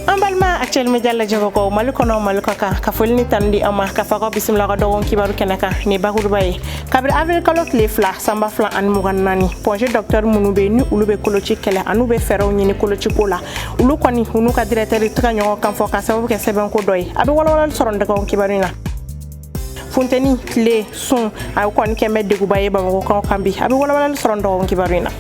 An balima Actuel Media lajɛbagaw, Mali kɔnɔ, Mali kɔ kan, ka foli ni tanu di an ma ka fɔ aw bisimila ka dɔgɔkun kibaru kɛnɛ kan. Ni bakuruba ye, kabiri avril kalo tile 2 san 2024, Point G docteur minnu bɛ ni olu bɛ koloci kɛlɛ an'u bɛ fɛɛrɛw ɲini kolociko la, olu kɔni u n'u ka directeur tɛ ka ɲɔgɔn kan fɔ ka sababu kɛ sɛbɛnko dɔ ye. A bɛ walawalali sɔrɔ nin dɔgɔkun kibaru in na. Funteni, tile, sun, a kɔni kɛn bɛ deguba ye Bamakɔkaw kan bi. A bɛ walawalali sɔrɔ nin dɔgɔkun kibaru in na.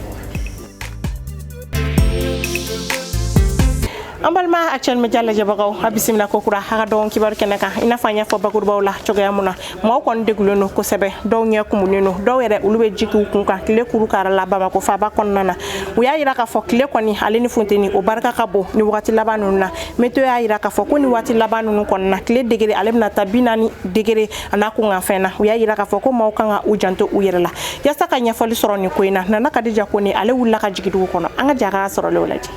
An balima Actuel Media lajɛbagaw, a bisimila ko kura a ka dɔgɔkun kibaru kɛnɛ kan. I n'a fɔ an y'a fɔ bakurubaw la cogoya mun na, maaw kɔni degulen don kosɛbɛ, dɔw ɲɛ kumunen don, dɔw yɛrɛ olu bɛ ji k'u kun kan tile kuru kara la Bamakɔ faaba kɔnɔna na. U y'a yira k'a fɔ tile kɔni ale ni funteni o barika ka bon ni wagati laban ninnu na. Météo y'a yira k'a fɔ ko ni waati laban ninnu kɔnɔna na, tile degré ale bɛna taa 40 degré a n'a kunkanfɛn na. U y'a yira k'a fɔ ko maaw kan ka u janto u yɛrɛ la. Yaasa ka ɲɛfɔli sɔrɔ nin ko in na, Nana Kadija Kone ale wulila ka jigin dugu kɔnɔ. An ka jɛ a ka sɔrɔlenw lajɛ.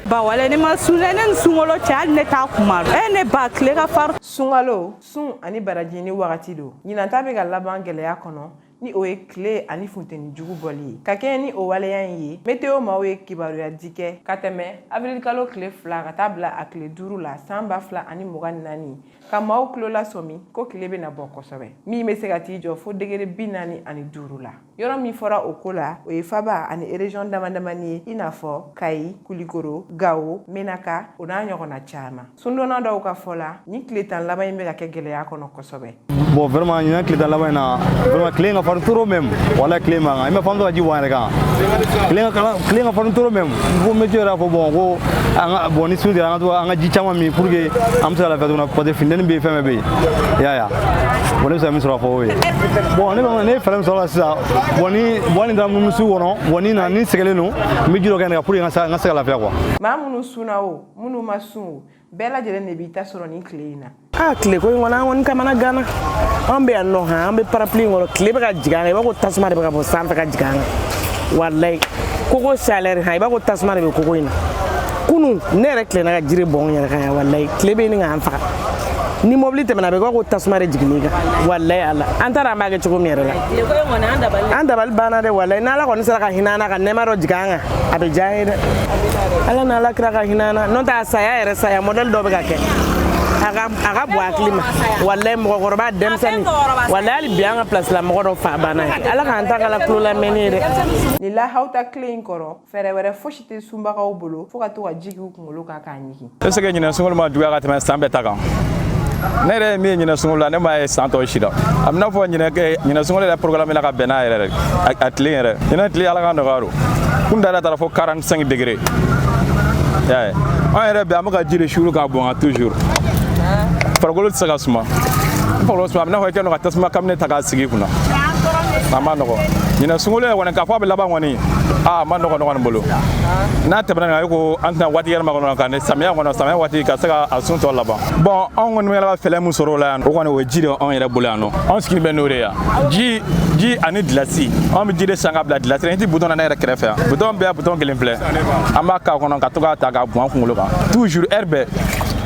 Ba wale ne ma sun, ne ni sunkalo cɛ, hali ne t'a kuma e ne ba tile ka fari. Sunkalo, sun ani baraji ni wagati don. Ɲinan ta bɛ ka laban gɛlɛya kɔnɔ, ni o ye tile ani funteni jugu bɔli ye. Ka kɛɲɛ ni o waleya in ye, météo maaw ye kibaruya di kɛ ka tɛmɛ avril kalo tile 2 ka taa bila a tile 5 la san 2024, ka maaw tulo lasɔmi ko tile bɛna bɔ kosɛbɛ, min bɛ se ka t'i jɔ fo degré 45 la. Yɔrɔ min fɔra o ko la, o ye faba ani région dama damani ye, i n'a fɔ Kayi, Kulikoro, Gawo, Menaka, o n'a ɲɔgɔnna caman. Sundonna dɔw ka fɔ la, ni tile 10 laban in bɛ ka kɛ gɛlɛya kɔnɔ kosɛbɛ. Bon, vraiment, ɲinan tile 10 laban in na, vraiment, tile in ka farin trop même. Wala tile man kan i ma fɔ an bɛ ka ji bɔn an yɛrɛ kan. Tile ka farin trop même. Ko météo yɛrɛ y'a fɔ, bon, ko an ka bon, ni sun tigɛra, an ka to an ka ji caman min pour que an bɛ se ka lafiya cogo min na, parce que funteni bɛ yen, fɛn bɛɛ bɛ yen, i y'a ye. Bon, ne bɛ se ka min sɔrɔ a fɔ, o ye. Bon, ne bɛ ne ye fɛɛrɛ min sɔrɔ a la sisan, bon, ni bon ni taara munumunu sugu kɔnɔ, bon, ni na ni sɛgɛnnen don, n bɛ ji dɔ kɛ ne kan pour que n ka se ka lafiya quoi. Maa minnu sunna o, minnu ma sun o, bɛɛ lajɛlen de b'i ta sɔrɔ nin tile in na. Aa, tile ko in kɔni, an kɔni kamana gana. An bɛ yan nɔ han, an bɛ parapluie in kɔrɔ, tile bɛ ka jigin an kan, i b'a ko tasuma de bɛ ka bɔ sanfɛ ka jigin an kan. Walayi, koko chaleur han, i b'a ko tasuma de bɛ koko in na. Kunun ne yɛrɛ tilenna ka jiri bɔn n yɛrɛ kan yan. Walayi, tile bɛ ɲini k'an faga. Ni mobili tɛmɛna, a bɛ kɛ ko tasuma de jiginn'i kan. Walayi ala, an taara an b'a kɛ cogo min yɛrɛ la, an dabali banna dɛ. Walayi, n'ala kɔni sera ka hinɛ an na, ka nɛɛma dɔ jigin an kan, a bɛ diya an ye dɛ. Ala n'ala kira ka hinɛ an na, n'o tɛ a saya yɛrɛ, saya modèle dɔ bɛ ka kɛ, a ka bon hakili ma. Walayi, mɔgɔkɔrɔba, denmisɛnnin, walayi, hali bi an ka place la, mɔgɔ dɔ fa banna ye. Ala k'an ta kala tulo lamɛnni ye dɛ. Nin lahawuta tile in kɔrɔ, fɛɛrɛ wɛrɛ fosi tɛ sunbagaw bolo fo ka to ka ji k'u kunkolo kan k'a ɲigin. Est ce que ɲinɛ sunkalo ma juguya ka tɛmɛ san bɛɛ ta kan? Ne yɛrɛ ye min ye ɲinɛ sunkalo la, ne m'a ye san tɔw si la. A bɛ n'a fɔ ɲinɛ sunkalo yɛrɛ programme la ka bɛn n'a yɛrɛ a tile yɛrɛ. Ɲinɛ tile, ala ka nɔgɔya don. Kun da yɛrɛ taara fo 45 degré. I y'a ye, an yɛrɛ bɛ an bɛ ka ji de suuru k'a bɔn kan toujours. Farikolo tɛ se ka suma. Ni farikolo suma, a bɛ n'a fɔ i kɛlen don ka tasuma kabinɛ ta k'a sigi i kunna. A ma nɔgɔ ɲinɛ sunkalo yɛrɛ kɔni, k'a fɔ a bɛ laban kɔni, aa, a ma nɔgɔ ne kɔni bolo. N'a tɛmɛna nin kan, e ko an tɛna waati yɛlɛma kɔnɔ ka ni samiya kɔnɔ, samiya waati ka se ka a sun tɔ laban. Bon, anw kɔni bɛ ka fɛɛrɛ min sɔrɔ o la yan, o kɔni o ye ji de ye anw yɛrɛ bolo yan nɔ. Anw sigilen bɛ n'o de ye yan, ji, ji ani gilasi. Anw bɛ ji de san ka bila gilasi la. N tɛ bidon na ne yɛrɛ kɛrɛfɛ yan, bidon bɛɛ bidon kelen filɛ, an b'a k'a kɔnɔ ka to k'a ta k'a bɔn an kunkolo kan toujours, heure bɛɛ.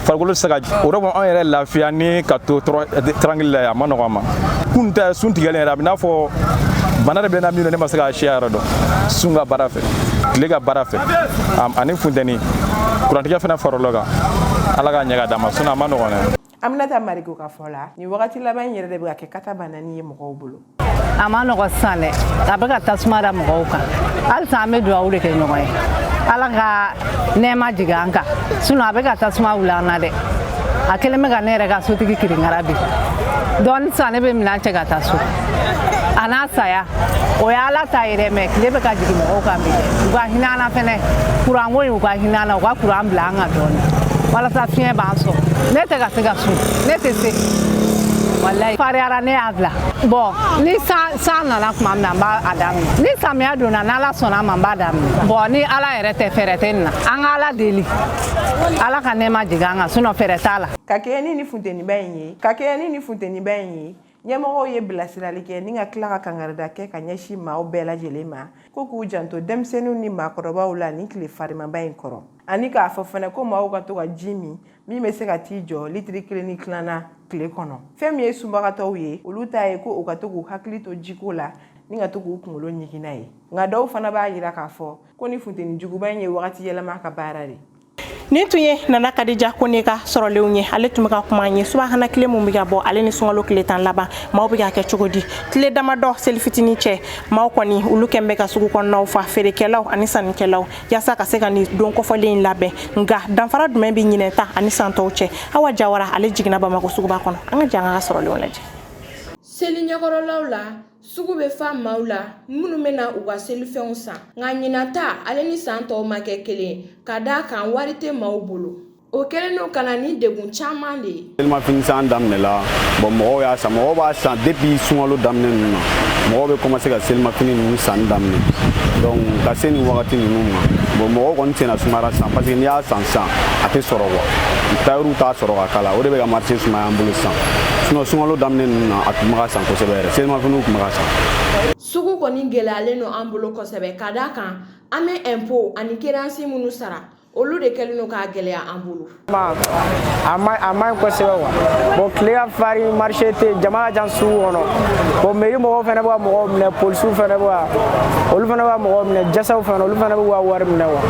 Farikolo tɛ se ka o de anw yɛrɛ lafiya ni ka to tranquille la yan. A ma nɔgɔ an ma. Kun tɛ sun tigɛlen yɛrɛ, a bɛ n'a fɔ bana de bɛ na min na, ne ma se k'a siya yɛrɛ dɔn. Sun ka baara fɛ, tile ka baara fɛ, ani funteni, kurantigɛ fana faral'o kan. Ala k'a ɲɛ ka d'an ma, sinon a ma nɔgɔn dɛ. Aminata Marigo ka fɔ la, nin wagati laban in yɛrɛ de bɛ ka kɛ kata banani ye mɔgɔw bolo. A ma nɔgɔ sisan dɛ, a bɛ ka tasuma da mɔgɔw kan. Halisa an bɛ dugawu de kɛ ɲɔgɔn ye, ala ka nɛɛma jigin an kan, sinon a bɛ ka tasuma wuli an na dɛ. A kɛlen bɛ ka ne yɛrɛ ka sotigi kirinkara bi dɔɔni. Sisan ne bɛ minɛn cɛ ka taa so. A n'a saya, o ye ala ta ye dɛ, mais tile bɛ ka jigin mɔgɔw kan bi dɛ. U ka hinɛ an na fɛnɛ, kuranko in, u ka hinɛ an na, u ka kuran bila an kan dɔɔni walasa fiɲɛ b'an sɔrɔ. Ne tɛ ka se ka sun, ne tɛ se, walayi, fariyara, ne y'a bila. Bon, ni san nana tuma min na, n b'a daminɛ. Ni samiya donna, n'ala sɔnna a ma, n b'a daminɛ. Bon, ni ala yɛrɛ tɛ, fɛɛrɛ tɛ nin na. An ka ala deli, ala ka nɛɛma jigin an kan, sinon fɛɛrɛ t'a la. Ka kɛɲɛ ni nin funteniba in ye, ɲɛmɔgɔw ye bilasirali kɛ ni ka tila ka kangarida kɛ ka ɲɛsin maaw bɛɛ lajɛlen ma, ko k'u janto denmisɛnninw ni maakɔrɔbaw la nin tile farimaba in kɔrɔ, ani k'a fɔ fana ko maaw ka to ka ji min min bɛ se ka t'i jɔ litiri kelen ni tilan na tile kɔnɔ. Fɛn min ye sunbagatɔw ye, olu ta ye ko u ka to k'u hakili to jiko la ni ka to k'u kunkolo ɲigin n'a ye. Nka dɔw fana b'a yira k'a fɔ ko ni funteni juguba in ye wagati yɛlɛma ka baara de. Nin tun ye Nana Kadija Kone ka sɔrɔlenw ye. Ale tun bɛ ka kuma an ye subahana tile mun bɛ ka bɔ, ale ni sunkalo tile 10 laban, maaw bɛ ka kɛ cogo di. Tile damadɔ seli fitinin cɛ, maaw kɔni olu kɛn bɛ ka sugu kɔnɔnaw fa, feerekɛlaw ani sannikɛlaw, yaasa ka se ka nin don kɔfɔlen in labɛn. Nka danfara jumɛn bɛ ɲinɛ ta ani san tɔw cɛ? Awa Jawara, ale jiginna Bamakɔ suguba kɔnɔ. An ka jan an ka sɔrɔlenw lajɛ. Seli ɲɛkɔrɔlaw la, sugu bɛ fa maaw la minnu bɛna u ka selifɛnw san. Nka ɲinan ta, ale ni san tɔw ma kɛ kelen, ka d'a kan wari tɛ maaw bolo. O kɛlen don ka na ni degun caman de ye. Selimafini san daminɛla. Bon, mɔgɔw y'a san, mɔgɔw b'a san depuis sunkalo daminɛ ninnu na. Mɔgɔw bɛ commencer ka selimafini ninnu sanni daminɛ. Donc ka se nin wagati ninnu ma, bon, mɔgɔw kɔni senna sumara san, parce que n'i y'a san sisan, a tɛ sɔrɔ quoi. Tailleur t'a sɔrɔ ka kala. O de bɛ ka marché sumaya an bolo sisan. Sinon sunkalo daminɛ ninnu na, a tun bɛ ka san kosɛbɛ yɛrɛ, selimafiniw tun bɛ ka san. Sugu kɔni gɛlɛyalen don an bolo kosɛbɛ, ka d'a kan an bɛ impôt ani créance minnu sara, olu de kɛlen don k'a gɛlɛya an bolo. A ma ɲi kosɛbɛ quoi. Bon, tile ka farin, marché tɛ yen, jama ka ca sugu kɔnɔ. Bon, mairie mɔgɔw fana bɛ ka mɔgɔw minɛ, polisiw fana bɛ ka, olu fana bɛ ka mɔgɔw minɛ, jasaw fana, olu fana bɛ k'u ka wari minɛ quoi.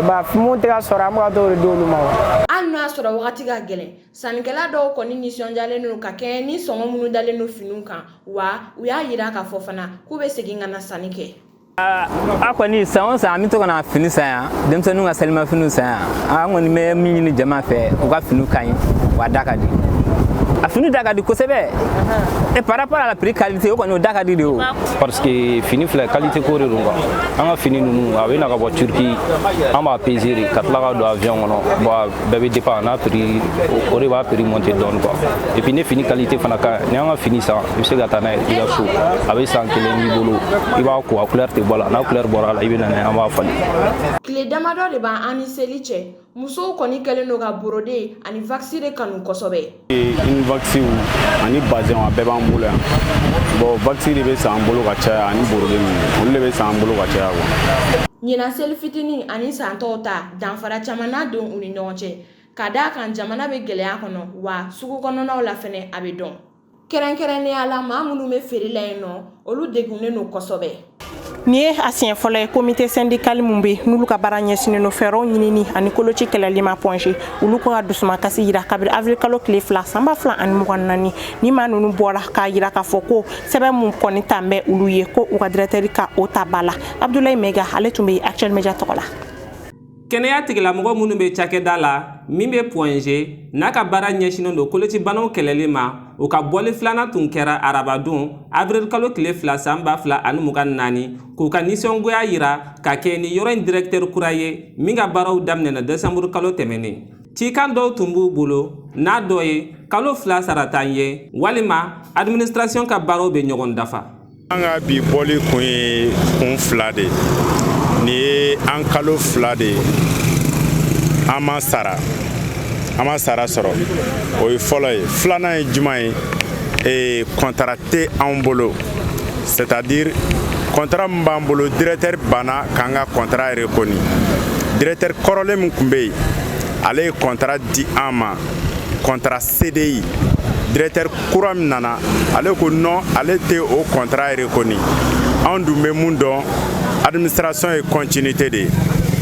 Ba mun tɛ ka sɔrɔ, an bɛ ka t'o de d'olu ma quoi. Hali n'o y'a sɔrɔ wagati ka gɛlɛn, sannikɛla dɔw kɔni nisɔndiyalen don ka kɛɲɛ ni sɔngɔ minnu dalen don finiw kan. Wa u y'a yira k'a fɔ fana k'u bɛ segin ka na sanni kɛ. A kɔni, san o san, an bɛ to ka na fini san yan, denmisɛnninw ka selimafiniw san yan. An kɔni bɛ min ɲini jama fɛ, u ka finiw ka ɲi wa da ka di. A fini da ka di kosɛbɛ et par rapport à la prix qualité, o kɔni o da ka di de o. Parce que fini filɛ, qualité ko de don quoi. An ka fini ninnu, a bɛ na ka bɔ Turquie, an b'a peser de ka tila ka don avion kɔnɔ. Bon, a bɛɛ bɛ dépend n'a prix, o de b'a prix monter dɔɔni quoi. Et puis ne fini qualité fana ka ɲi. Ni an ka fini san, i bɛ se ka taa n'a ye i ka so, a bɛ san kelen b'i bolo, i b'a ko, a couleur tɛ bɔ a la. N'a couleur bɔra a la, i bɛ na n'a ye, an b'a falen. Tile damadɔ de b'an ni seli cɛ. Musow kɔni kɛlen don ka brodé ani wax de kanu kosɛbɛ. Une wax ani bazin, a bɛɛ b'an bolo yan. Bon, wax de bɛ san an bolo ka caya, ani brodé ninnu, olu de bɛ san an bolo ka caya quoi. Ɲinan seli fitinin ani san tɔw ta, danfara caman n'a don u ni ɲɔgɔn cɛ, ka d'a kan jamana bɛ gɛlɛya kɔnɔ. Wa sugu kɔnɔnaw la fɛnɛ, a bɛ dɔn kɛrɛnkɛrɛnnenya la, maa minnu bɛ feere la yen nɔ, olu degunnen don kosɛbɛ. Nin ye a siɲɛ fɔlɔ ye comité syndical mun bɛ, n'olu ka baara ɲɛsinnen don fɛɛrɛw ɲinini ani koloci kɛlɛli ma Point G, olu ko ka dusumakasi yira kabiri avril kalo tile 2 san 2024. Ni maa ninnu bɔra k'a yira k'a fɔ ko sɛbɛn mun kɔni tan bɛ olu ye, ko u ka directeur ka o ta ba la. Abdoulaye Mega, ale tun bɛ Actuel Media tɔgɔ la. Kɛnɛya tigilamɔgɔ minnu bɛ cakɛda la min bɛ Point G, n'a ka baara ɲɛsinnen don kolocibanaw kɛlɛli ma, u ka bɔli filanan tun kɛra arabadon avril kalo tile 2 san 2024, k'u ka nisɔngoya yira ka kɛ ni yɔrɔ in directeur kura ye min ka baaraw daminɛna décembre kalo tɛmɛnen. Cikan dɔw tun b'u bolo, n'a dɔ ye kalo 2 saratan ye, walima administration ka baaraw bɛ ɲɔgɔn dafa. An ka bi bɔli kun ye kun fila de ye. Nin ye an kalo 2 de ye an ma sara, an ma sara sɔrɔ. O ye fɔlɔ ye. Filanan ye jumɛn ye? Contrat tɛ anw bolo, c'est à dire contrat min b'an bolo, directeur banna k'an ka contrat reconnu. Directeur kɔrɔlen min tun bɛ yen, ale ye contrat di an ma, contrat CDI. Directeur kura min nana, ale ko non, ale tɛ o contrat reconnu. Anw dun bɛ mun dɔn? Administration ye continuité de ye.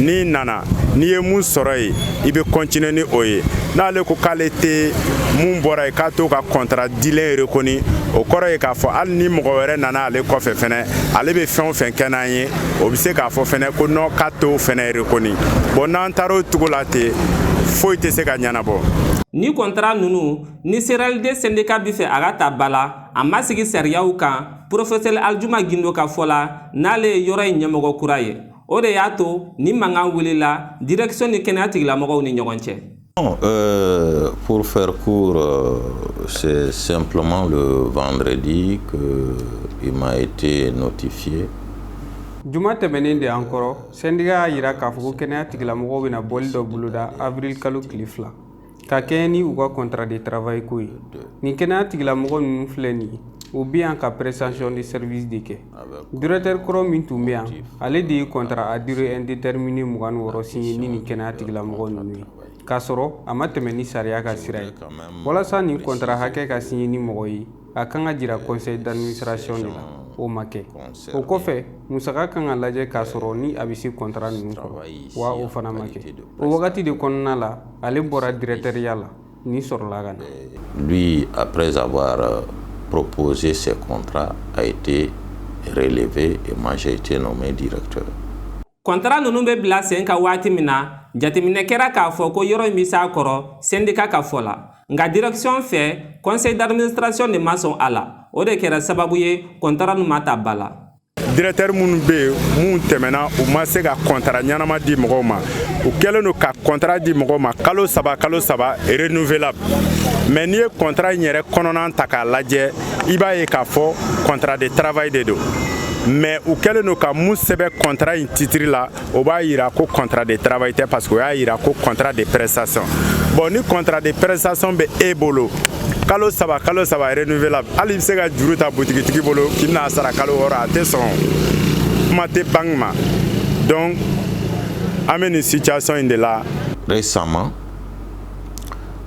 N'i nana, n'i ye mun sɔrɔ yen, i bɛ continuer ni o ye. N'ale ko k'ale tɛ mun bɔra yen, k'a t'o ka contrat dilen reconnu, o kɔrɔ ye k'a fɔ hali ni mɔgɔ wɛrɛ nana ale kɔfɛ fɛnɛ, ale bɛ fɛn o fɛn kɛ n'an ye, o bɛ se k'a fɔ fɛnɛ ko non, k'a t'o fɛnɛ reconnu. Bon, n'an taara o cogo la ten, foyi tɛ se ka ɲɛnabɔ. Ni contrat ninnu ni CRLD syndicat bi fɛ a ka ta ba la, a ma sigi sariyaw kan. Professeur Aljuma Gindo ka fɔ la, n'ale ye yɔrɔ in ɲɛmɔgɔ kura ye, o de y'a to ni mankan wulila direction ni kɛnɛya tigilamɔgɔw ni ɲɔgɔn cɛ. Pour faire court, c'est simplement le vendredi qu'il m'a été notifié. Juma tɛmɛnen de an kɔrɔ, syndicat y'a yira k'a fɔ ko kɛnɛya tigilamɔgɔw bɛna bɔli dɔ boloda avril kalo tile 2, ka kɛɲɛ ni u ka contrat de travail ko ye. Nin kɛnɛya tigilamɔgɔ ninnu filɛ nin ye, u bɛ yan ka prestation de service de kɛ. Directeur kɔrɔ min tun bɛ yan, ale de ye contrat à durée indéterminée 26 signé ni nin kɛnɛya tigilamɔgɔ ninnu ye, k'a sɔrɔ a ma tɛmɛ ni sariya ka sira ye. Walasa nin contrat hakɛ ka signé ni mɔgɔ ye, a kan ka jira conseil d'administration de la. O ma kɛ. O kɔfɛ, musaka kan ka lajɛ k'a sɔrɔ ni a bɛ se contrat ninnu kɔrɔ wa, o fana ma kɛ. O wagati de kɔnɔna la, ale bɔra directeurya la, ni sɔrɔla ka na. Lui, après avoir proposé ses contrats, a été relevé et moi, j'ai été nommé directeur. Kɔntara ninnu bɛ bila sen kan waati min na, jateminɛ kɛra k'a fɔ ko yɔrɔ in bɛ s'a kɔrɔ syndicat ka fɔ la. Nka direction fɛ, conseil d'administration de ma sɔn a la. O de kɛra sababu ye kɔntara ninnu ma ta ba la. Directeur minnu bɛ yen, mun tɛmɛna, u ma se ka contrat ɲɛnama di mɔgɔw ma. U kɛlen don ka contrat di mɔgɔw ma kalo 3, kalo 3, renouvelable. Mais n'i ye contrat in yɛrɛ kɔnɔna ta k'a lajɛ, i b'a ye k'a fɔ contrat de travail de don. Mais u kɛlen don ka mun sɛbɛn contrat in titre la, o b'a yira ko contrat de travail tɛ, parce que o y'a yira ko contrat de prestation. Bon, ni contrat de prestation bɛ e bolo, kalo 3, kalo 3, renouvelable, hali i bɛ se ka juru ta butigitigi bolo k'i bɛna sara kalo 6, a tɛ sɔn. Kuma tɛ banque ma. Donc an bɛ nin situation in de la. Récemment,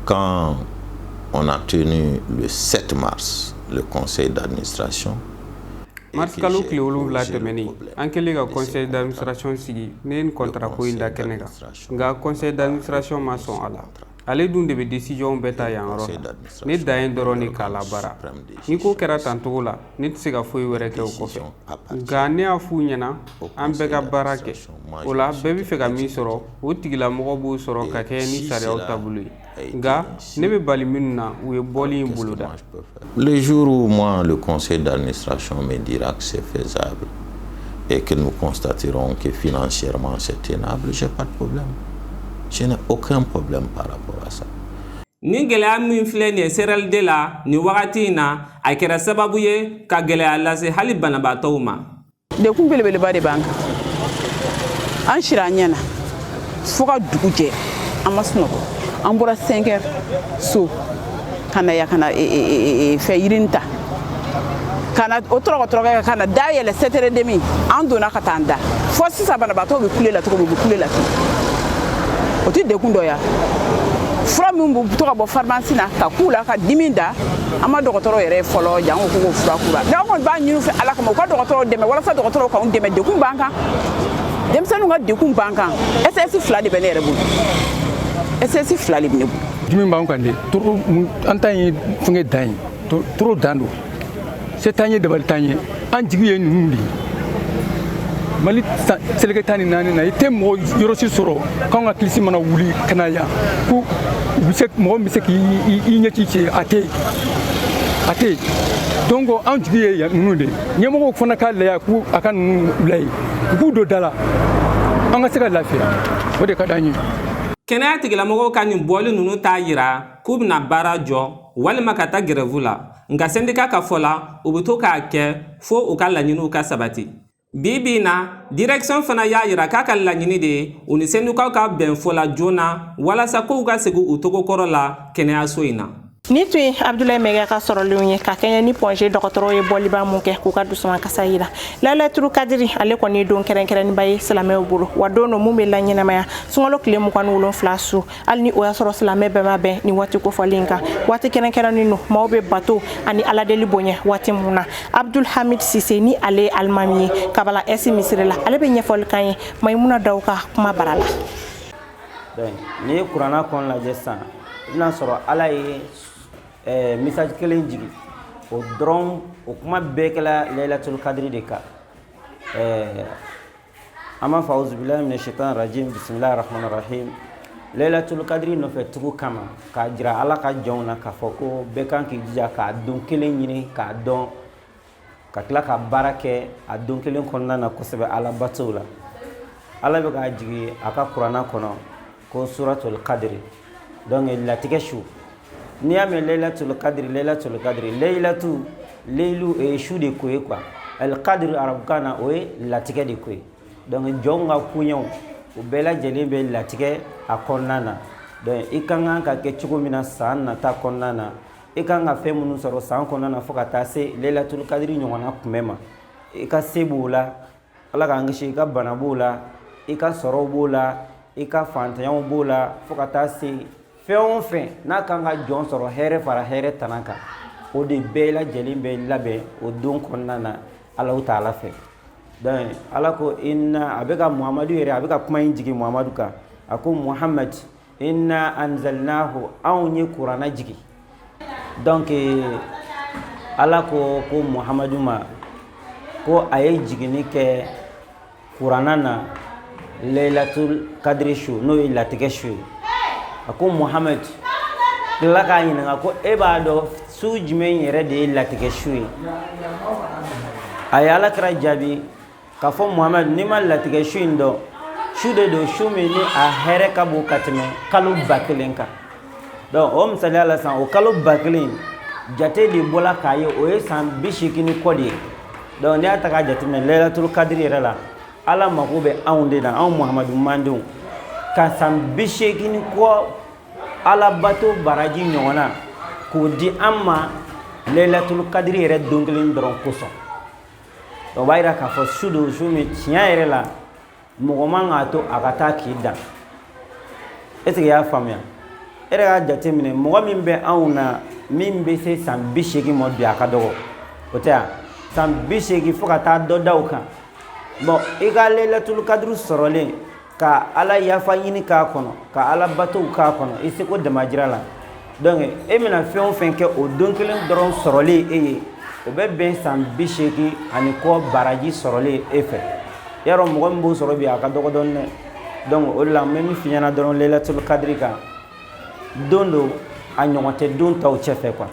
quand on a tenu le 7 mars le conseil d'administration, Mars kalo tile 7 tɛmɛnen, an kɛlen ka conseil d'administration sigi, ne ye nin contrat ko in da kɛnɛ kan. Nka conseil d'administration ma sɔn a la. Ale dun de bɛ décision bɛɛ ta yan yɔrɔ la. Ne dan ye dɔrɔn de k'a labaara. Ni ko kɛra tan cogo la, ne tɛ se ka foyi wɛrɛ kɛ o kɔfɛ. Nka ne y'a f'u ɲɛna, an bɛɛ ka baara kɛ. O la, bɛɛ bɛ fɛ ka min sɔrɔ, o tigilamɔgɔ b'o sɔrɔ ka kɛ ni sariyaw taabolo ye. Nka ne bɛ bali minnu na, u ye bɔli in boloda. Le jour où moi, le conseil d'administration me dira que c'est faisable et que nous constaterons que financièrement c'est tenable, j'ai pas de problème. Je n'ai aucun problème par rapport à ça. Ni gɛlɛya min filɛ nin ye CRLD la nin wagati in na, a kɛra sababu ye ka gɛlɛya lase hali banabaatɔw ma. Dekun belebeleba de b'an kan. An sira an ɲɛ na fo ka dugu jɛ, an ma sunɔgɔ. An bɔra 5 heures so ka na yan, ka na fɛn yirini ta, ka na o tɔrɔkɔ tɔrɔkɔ kɛ, ka na da yɛlɛ 7 heures demi. An donna ka taa an da fo sisan. Banabaatɔw bɛ kule la cogo min, u bɛ kule la ten. O tɛ dekun dɔ ya? Fura min bɛ to ka bɔ pharmacie na ka k'u la ka dimi da, an ma dɔgɔtɔrɔ yɛrɛ ye fɔlɔ janko ko k'o fura k'u la. N'an kɔni b'a ɲini u fɛ, Ala kama, u ka dɔgɔtɔrɔw dɛmɛ walasa dɔgɔtɔrɔw k'anw dɛmɛ. Dekun b'an kan, denmisɛnninw ka dekun b'an kan. SS fila de bɛ ne yɛrɛ bolo, SS fila de bɛ ne bolo. Dimi b'an kan de trop. An ta ye fɛngɛ dan ye, trop dan don. Se t'an ye, dabali t'an ye. An jigi ye ninnu de ye. Mali seleke 14 na, i tɛ mɔgɔ yɔrɔ si sɔrɔ k'anw ka kilisi mana wuli ka na yan ko u bɛ se, mɔgɔ min bɛ se k'i ɲɛci cɛ, a tɛ yen, a tɛ yen. Donc an jigi ye yan ninnu de ye. Ɲɛmɔgɔw fana k'a lajɛ k'u a ka ninnu lajɛ, u k'u don da la, an ka se ka lafiya. O de ka d'an ye. Kɛnɛya tigilamɔgɔw ka nin bɔli ninnu t'a yira k'u bɛna baara jɔ walima ka taa grève la. Nka syndicat ka fɔ la, u bɛ to k'a kɛ fo u ka laɲiniw ka sabati. Bi bi in na, direction fana y'a yira k'a ka laɲini de ye u ni syndicat ka bɛn fɔ la joona walasa kow ka segin u togo kɔrɔ la kɛnɛyaso in na. Ni tun ye Abdulayi Mɛgɛ ka sɔrɔlenw ye ka kɛɲɛ ni Point G dɔgɔtɔrɔw ye bɔliba mun kɛ k'u ka dusumakasa yira. Laylatul Kadiri, ale kɔni ye don kɛrɛnkɛrɛnniba ye silamɛw bolo wa, don don mun bɛ laɲɛnamaya sunkalo tile 27 su. Hali ni o y'a sɔrɔ silamɛ bɛɛ ma bɛn nin waati kofɔlen kan, waati kɛrɛnkɛrɛnnen don maaw bɛ bato ani aladeli bonya waati mun na. Abdul Hamid Sise, ni ale ye alimami ye Kabala ɛsi misiri la, ale bɛ ɲɛfɔli kan ye Mayimuna Daw ka kuma bara la. Donc n'i ye kuranna kɔnɔ lajɛ sisan, i bɛna sɔrɔ Ala ye message kelen jigin, o dɔrɔn, o kuma bɛɛ kɛla Laylatul Kadiri de kan. An b'a fɔ: auzubillahi mina shaitan rajim, bisimilahi rahmani rahim. Laylatul Kadiri nɔfɛ tugu kama, k'a jira Ala ka jɔnw na k'a fɔ ko bɛɛ kan k'i jija k'a don kelen ɲini k'a dɔn, ka tila ka baara kɛ a don kelen kɔnɔna na kosɛbɛ Ala batow la. Ala bɛ k'a jigin a ka kuranna kɔnɔ ko suratul kadiri, donc latigɛ su. N'i y'a mɛn Laylatul Kadiri, Laylatul Kadiri, laylatu, leilu, o ye su de ko ye quoi. Al kadiri arabukan na, o ye latigɛ de ko ye. Donc jɔnw ka koɲɛw, o bɛɛ lajɛlen bɛ latigɛ a kɔnɔna na. Donc i ka kan ka kɛ cogo min na san nata kɔnɔna na, i kan ka fɛn minnu sɔrɔ san kɔnɔna na, fo ka taa se Laylatul Kadiri ɲɔgɔnna kunbɛn ma, i ka se b'o la, Ala k'an kisi, i ka bana b'o la, i ka sɔrɔw b'o la, i ka fantanyaw b'o la, fo ka taa se fɛn o fɛn n'a kan ka jɔn sɔrɔ, hɛrɛ fara hɛrɛ tana kan, o de bɛɛ lajɛlen bɛ labɛn o don kɔnɔna na. Alahu taala fɛ. Donc Ala ko inna, a bɛ ka Muhamadu yɛrɛ, a bɛ ka kuma in jigin Muhamadu kan. A ko Muhamad, inna anzalnahu, anw ye kuranna jigin. Donc Ala ko ko Muhamadu ma ko a ye jiginni kɛ kuranna na Laylatul Kadiri su, n'o ye latigɛ su ye. A ko Muhamad, tila k'a ɲininka ko e b'a dɔn su jumɛn yɛrɛ de ye latigɛ su ye? A ye Ala kira jaabi k'a fɔ Muhamad, n'i ma latigɛ su in dɔn, su de don, su min ni a hɛrɛ ka bon ka tɛmɛ kalo 1000 kan. Donc o misaliya la sisan, o kalo 1000 jate de bɔla k'a ye, o ye san 80 ni kɔ de ye. Donc n'i y'a ta k'a jateminɛ Laylatul Kadiri yɛrɛ la, Ala mako bɛ anw de la, anw Muhamadu mandenw ka san 80 ni kɔ Alabato baraji ɲɔgɔnna k'o di an ma Laylatul Kadiri yɛrɛ don kelen dɔrɔn kosɔn. O b'a yira k'a fɔ su don, su min tiɲɛ yɛrɛ la mɔgɔ man k'a to a ka taa k'i dan. Est ce que i y'a faamuya? E yɛrɛ k'a jateminɛ, mɔgɔ min bɛ anw na min bɛ se san 80 ma bi, a ka dɔgɔ, o tɛ yan? San 80 fo ka taa dɔ da o kan. Bon, i ka Laylatul Kadiri sɔrɔlen ka Ala yafa ɲini k'a kɔnɔ, ka Ala batow k'a kɔnɔ i seko damajira la. Donc e bɛna fɛn o fɛn kɛ o don kelen dɔrɔn sɔrɔlen e ye, o bɛ bɛn san 80 ani kɔ baraji sɔrɔlen e fɛ. Yarɔ, mɔgɔ min b'o sɔrɔ bi, a ka dɔgɔ dɔɔni dɛ. Donc o de la n bɛ min f'i ɲɛna dɔrɔn Laylatul Kadiri kan, don don a ɲɔgɔn tɛ don tɔw cɛfɛ quoi.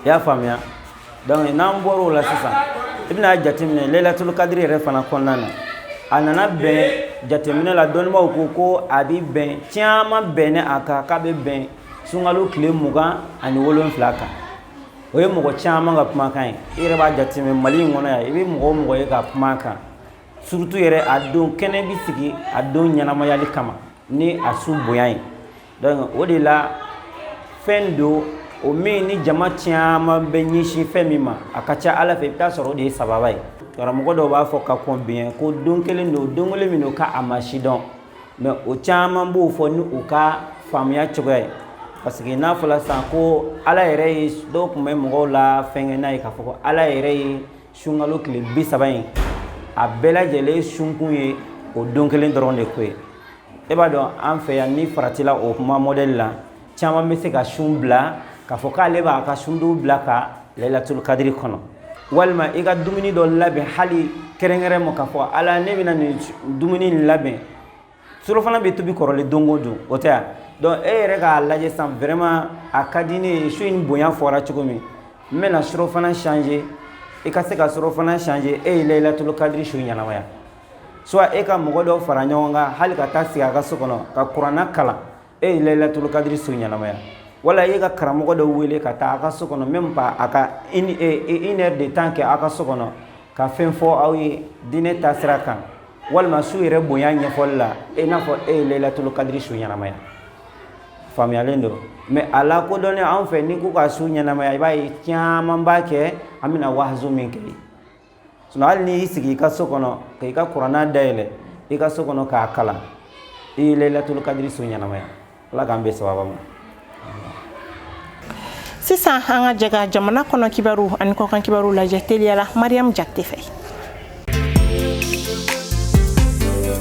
I y'a faamuya? Donc n'an bɔr'o la sisan, i bɛna jateminɛ Laylatul Kadiri yɛrɛ fana kɔnɔna na, a nana bɛn jateminɛ la, dɔnnibaaw ko ko a bɛ bɛn, caman bɛnnen a kan k'a bɛ bɛn sunkalo tile 27 kan. O ye mɔgɔ caman ka kumakan ye. I yɛrɛ b'a jateminɛ Mali in kɔnɔ yan, i bɛ mɔgɔ o mɔgɔ ye ka kuma kan, surtout yɛrɛ a don kɛnɛ bɛ sigi a don ɲɛnamayali kama ni a su bonya ye. Donc o de la fɛn don o min ni jama caman bɛ ɲɛsin fɛn min ma, a ka ca Ala fɛ i bɛ taa sɔrɔ o de ye sababa ye. Karamɔgɔ dɔw b'a fɔ ka kɔn biɲɛ ko don kelen don, don kelen min don k'a ma si dɔn, mais o caman b'o fɔ ni u ka faamuya cogoya ye. Parce que n'a fɔla sisan ko Ala yɛrɛ ye, dɔw tun bɛ mɔgɔw la fɛnkɛ n'a ye k'a fɔ ko Ala yɛrɛ ye sunkalo tile 30 in a bɛɛ lajɛlen sunkun ye o don kelen dɔrɔn de ko ye. E b'a dɔn an fɛ yan, ni faratila o kuma modèle la, caman bɛ se ka sun bila k'a fɔ k'ale b'a ka sundon bila ka Laylatul Kadiri kɔnɔ, walima i ka dumuni dɔ labɛn hali kɛrɛnkɛrɛn ma k'a fɔ Ala ne bɛna nin dumuni in labɛn. Surɔfana bɛ tobi kɔrɔlen don o don, o tɛ yan? Donc e yɛrɛ k'a lajɛ sisan, vraiment a ka di ne ye, su in bonya fɔra cogo min, n bɛna surɔfana changer. I ka se ka surɔfana changer, e ye Laylatul Kadiri su ɲɛnamaya. Soit e ka mɔgɔ dɔw fara ɲɔgɔn kan hali ka taa sigi a ka so kɔnɔ ka kuranna kalan, e ye Laylatul Kadiri su ɲɛnamaya. Wala e ka karamɔgɔ dɔ wele ka taa a ka so kɔnɔ, même pas a ka une heure de temps kɛ a ka so kɔnɔ ka fɛn fɔ aw ye diinɛ taasira kan, walima su yɛrɛ bonya ɲɛfɔli la, i n'a fɔ e ye Laylatul Kadiri su ɲɛnamaya. Faamuyalen don? Mais a lakodɔnnen anw fɛ, n'i ko ka su ɲɛnamaya, i b'a ye caman b'a kɛ an bɛna wahazu min kɛ. Sinon hali n'i y'i sigi i ka so kɔnɔ k'i ka kuranna dayɛlɛ i ka so kɔnɔ k'a kalan, i ye Laylatul Kadiri su ɲɛnamaya. Ala k'an bɛn sababa ma. Sisan an ka jɛ ka jamana kɔnɔ kibaru ani kɔkan kibaru lajɛ teliya la Mariam Jakite fɛ.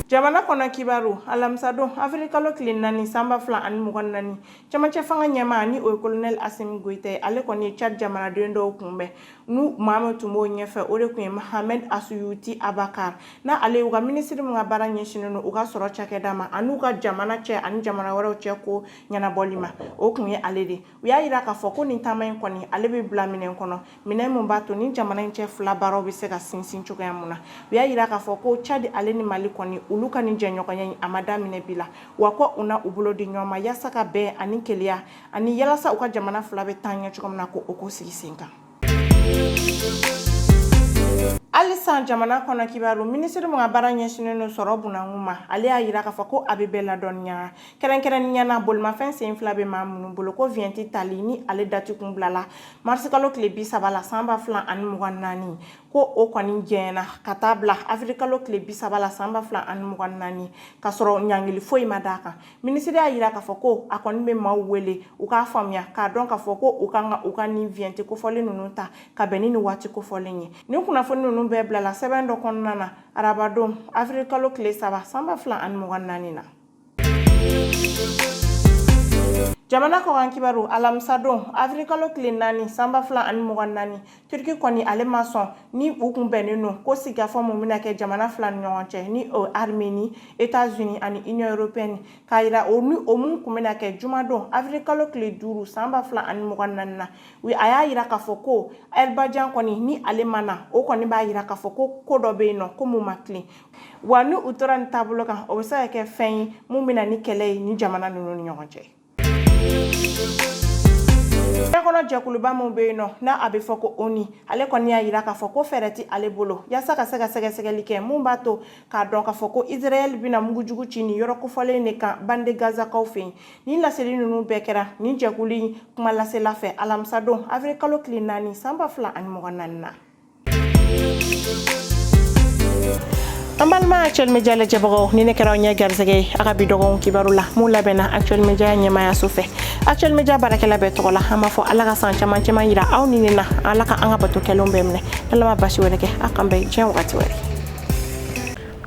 Jamana kɔnɔ kibaru, alamisadon avril kalo tile 4 san 2024, cɛmancɛ fanga ɲɛmaa ni o ye colonel Assimi Goïta ye, ale kɔni ye Tchad jamanaden dɔw kunbɛn. N'u maa min tun b'o ɲɛfɛ, o de tun ye Mohamed Assouyouti Abakar, n'a ale y'u ka minisiri min ka baara ɲɛsinnen don u ka sɔrɔ cakɛda ma an'u ka jamana cɛ ani jamana wɛrɛw cɛ ko ɲɛnabɔli ma, o tun ye ale de. U y'a yira k'a fɔ ko nin taama in kɔni, ale bɛ bila minɛn kɔnɔ, minɛn min b'a to ni jamana in cɛ fila baaraw bɛ se ka sinsin cogoya mun na. U y'a yira k'a fɔ ko Tchad ale ni Mali kɔni, olu ka nin jɛɲɔgɔnya in, a ma daminɛ bi la, wa ko u na u bolo di ɲɔgɔn ma yaasa ka bɛn ani kelenya ani yalasa u ka jamana fila bɛ taa ɲɛ cogo min na, ko o ko sigi sen kan. Halisa jamana kɔnɔ kibaru, minisiri min ka baara ɲɛsinnen don sɔrɔ bunankun ma, ale y'a yira k'a fɔ ko a bɛ bɛɛ ladɔnniya, kɛrɛnkɛrɛnnenya na bolimafɛn sen fila bɛ maa minnu bolo, ko vignette tali ni ale dati kun bilala marisikalo tile 30 la san 2024, ko o kɔni gɛnna ka taa bila avril kalo tile 30 la san 2024, k'a sɔrɔ ɲangili foyi ma d'a kan. Minisiri y'a yira k'a fɔ ko a kɔni bɛ maaw wele u k'a faamuya k'a dɔn k'a fɔ ko u kan ka u ka nin vignette kofɔlen ninnu ta ka bɛn ni nin waati kofɔlen ye. Nin kunnafoni ninnu bɛɛ bilala sɛbɛn dɔ kɔnɔna na arabadon avril kalo tile 3 san 2024 na. Jamana kɔkan kibaru, alamisadon avril kalo tile 4 san 2024, Turki kɔni ale ma sɔn ni u kun bɛnnen don ko sigikafɔ mun bɛna kɛ jamana fila ni ɲɔgɔn cɛ, ni o Armenie, États-Unis ani Union européenne, k'a yira o ni o mun kun bɛna kɛ jumadon avril kalo tile 5 san 2024 na. A y'a yira k'a fɔ ko Azerbaïdjan kɔni ni ale ma na, o kɔni b'a yira k'a fɔ ko ko dɔ bɛ yen nɔ ko mun ma tilen wa. Ni u tora nin taabolo kan, o bɛ se ka kɛ fɛn ye mun bɛ na ni kɛlɛ ye ni jamana ninnu ni ɲɔgɔn cɛ. Diɲɛ kɔnɔ jɛkuluba min bɛ yen nɔ n'a a bɛ fɔ ko ONU, ale kɔni y'a yira k'a fɔ ko fɛɛrɛ tɛ ale bolo yaasa ka se ka sɛgɛsɛgɛli kɛ mun b'a to k'a dɔn k'a fɔ ko Israël bɛna mugujugu ci nin yɔrɔ kofɔlen de kan bande Gazakaw fɛ yen. Nin laseli ninnu bɛɛ kɛra nin jɛkulu in kuma lasela fɛ alamisadon avril kalo tile 4 san 2024 na. An balima Actuel Media lajɛbagaw, ni ne kɛra aw ɲɛ garisɛgɛ ye a ka bi dɔgɔkun kibaru la mun labɛnna Actuel Media ɲɛmayaso fɛ, Actuel Media baarakɛla bɛɛ tɔgɔ la, an b'a fɔ Ala ka san caman caman yira aw ni ne na. Ala ka an ka bato kɛlenw bɛɛ minɛ. Ala ma basi wɛrɛ kɛ, a k'an bɛn diɲɛ wagati wɛrɛ.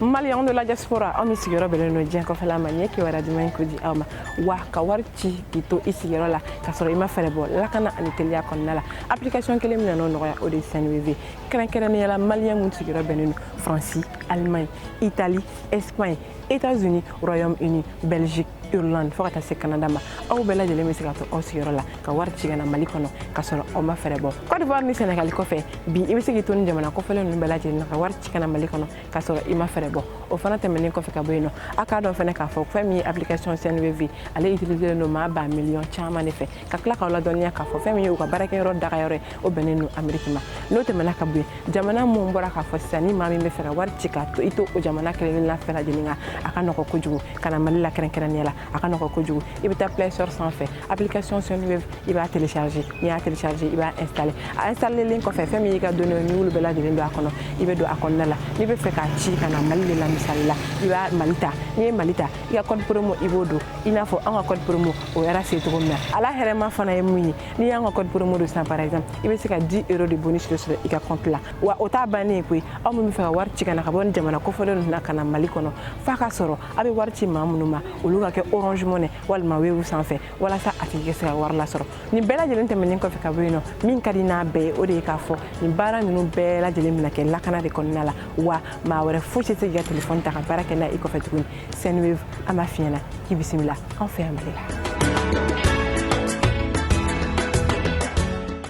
Maliyɛnw de la diaspora, aw min sigiyɔrɔ bɛnnen don diɲɛ kɔfɛla ma, nin ye kibaruya duman ye k'o di aw ma wa. Ka wari ci k'i to i sigiyɔrɔ la k'a sɔrɔ i ma fɛɛrɛ bɔ, lakana ani teliya kɔnɔna la, application kelen min nana o nɔgɔya, o de ye Sendwave. Kɛrɛnkɛrɛnnenya la, maliyɛn mun sigiyɔrɔ bɛnnen don Faransi, Allemagne, Italie, Espagne, États-Unis, Royaume-Uni, Belgique, Irlande, fo ka taa se Canada ma, aw bɛɛ lajɛlen bɛ se ka to aw sigiyɔrɔ la ka wari ci ka na Mali kɔnɔ ka sɔrɔ aw ma fɛɛrɛ bɔ. Côte d'Ivoire ni Sénégal kɔfɛ, bi i bɛ se k'i to ni jamana kɔfɛlen ninnu bɛɛ lajɛlen na ka wari ci ka na Mali kɔnɔ ka sɔrɔ i ma fɛɛrɛ bɔ. O fana tɛmɛnen kɔfɛ ka bɔ yen nɔ, a k'a dɔn fɛnɛ k'a fɔ fɛn min ye application Sendwave, ale utiliselen don maa ba miliyɔn caman de fɛ. Ka tila k'aw ladɔnniya k'a fɔ fɛn min ye u ka baarakɛyɔrɔ dagayɔrɔ ye, o bɛnnen don Amérique ma. N'o tɛmɛna ka bɔ yen, jamana mun bɔra k'a fɔ sisan, ni maa min bɛ fɛ ka wari ci ka to i to o jamana kelen kelenna bɛɛ lajɛlen kan, a ka nɔgɔ kojugu ka na Mali la. Kɛrɛnkɛrɛnnenya la, a ka nɔgɔ kojugu. I bɛ taa Play Store sanfɛ, application Sendwave, i b'a télécharger. N'i y'a télécharger, i b'a installer. A installelen kɔfɛ, fɛn min y'i ka données, n'i y'olu bɛɛ lajɛlen don a kɔnɔ, i bɛ don a kɔnɔna la. N'i bɛ fɛ k'a ci ka na Mali de la, misali la, i b'a Mali ta. N'i ye Mali ta, i ka code promo, i b'o don i n'a fɔ an ka code promo o yɛrɛ se cogo min na. Ala hɛrɛma fana ye mun ye? N'i y'an ka code promo don sisan, par exemple, i bɛ se ka 10 euros de bonus de sɔrɔ i ka compte la. Wa o t'a bannen ye koyi. Aw min bɛ fɛ ka wari ci ka na ka bɔ nin jamana kofɔlen ninnu na ka na Mali kɔnɔ, f'a ka sɔrɔ a bɛ wari ci maa minnu ma, olu ka kɛ Orange Money walima Wave sanfɛ, walasa a tigi ka se ka wari lasɔrɔ. Nin bɛɛ lajɛlen tɛmɛnen kɔfɛ ka bɔ yen nɔ, min ka di n'a bɛɛ ye, o de ye k'a fɔ nin baara ninnu bɛɛ lajɛlen bɛna kɛ lakana de kɔnɔna la, wa maa wɛrɛ fosi tɛ se k'i ka telefɔni ta ka baara kɛ n'a i kɔfɛ tuguni. Sendwave, an b'a f'i ɲɛna k'i bisimila an fɛ yan Mali la.